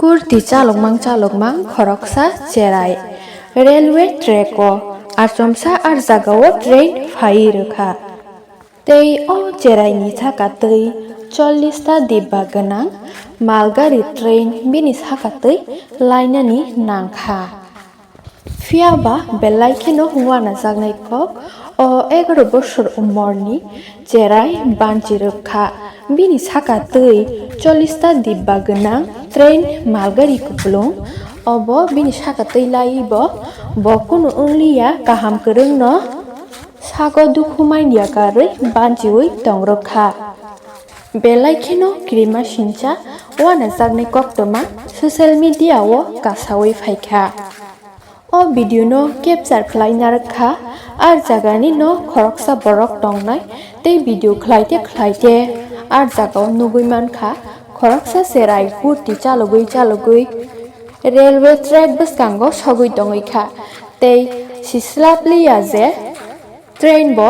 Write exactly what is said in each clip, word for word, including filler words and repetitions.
Gurti chalokmang chalokmang khoroksa cherai railway track o achomsa ar jagao train phaiwi rwkha. Tei o cheraini saka twi chollish ta dibba gwnang malgari train bini saka twi lainani nangkha. Phiya ba belai kheno uanajaknai kok o egaroh bosor umorni cherai banchi rwkha. Bini saka twi chollish ta dibba gwnang train malgari kupulung. Obo bini saka twi laiwi bo, bo kunu wngliya kaham kwrwngno sago dukhu manya karwi banchiwi tongrwkha. Belai kheno kirimasingcha uanajaknai koktwma social media o kasawi phaikha. O video no capture khlai narwkha, ar jagani no khoroksa borok tongnai, tei video khlaite khlaite ar jagao nugwi mankha, khoroksa cherai gurti chalogwi chalogwi railway track bwskango sogwi tongwi kha, tei sislap liya je train bo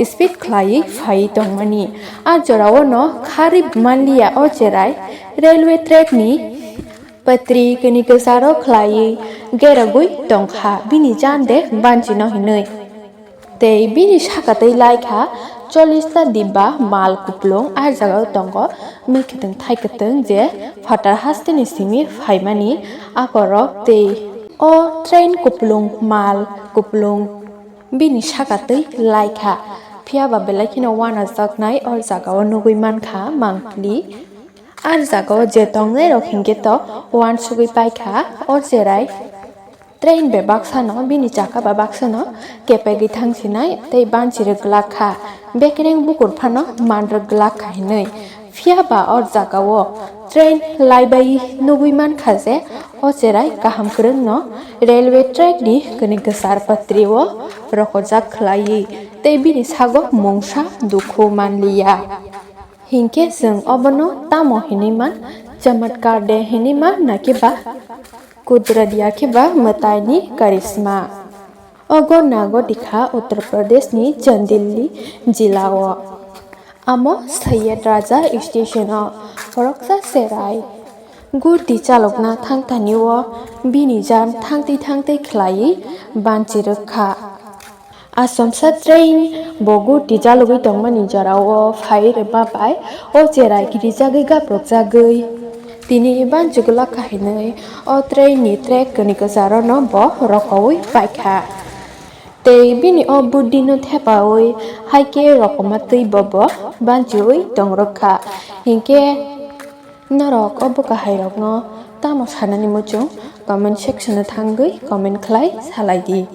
speed khlaiwi phaiwi tongmani. A jorao no kharwi manliya o cherai railway track ni patri kini kwcharo khlaiwi gerogwi tongkha bini jan de banchino hinwi. Tei bini saka twi laikha chollish ta dibba mal kupulung a jagao tongo, mui kwtwng thai kwtwng je phatar hasteni simi phaimani akorok tei o train kupulung mal kupulung bini saka twi laikha. Phiya ba belai kheno uanajaknai o jagao nugwi mankha mangpili. Ar jagao je tongnairok hinkhe to uansugwi paikha o cherai train bai baksano bini chakka bai baksano kepegwi thangsinai tei banchirwk glak kha, bekereng bukur phano manrwk glak kha hinwi. Phiya ba o jagao train laibai nugwi mankha je o cherai kaham kwrwngno railway track ni kini kwchar patrio rokojak khlaiwi tei bini sago mungsa dukhu manliya. Hinkhe chwng obono tamo hinwi man? Chamatkar de hinwi man, naki ba kudrat ya khe ba mwtaini karisma? Ogo nago dikha Uttar Pradesh ni Chandili jila o. Amo Sayyed Raja station o khoroksa cherai gurti chalokna thangthani o bini jan thangtwi thangtwi khlaiwi banchi rwkha. Asomsa train bo gurti chalogwi tongmani jorao phai rwma bai o cherai kirijagwi gaprokjagwi tini banchugwlak kha hinwi o train ni track kani kwcharo no bo rokowi paikha. Tei bini o budi no thepawi hai khe rokoma twi bo bo banchiwi tongrwkha. Hinkhe norok o bwkha hai rokno tamo sanani muchung comment section o thangwi comment khlai salai di.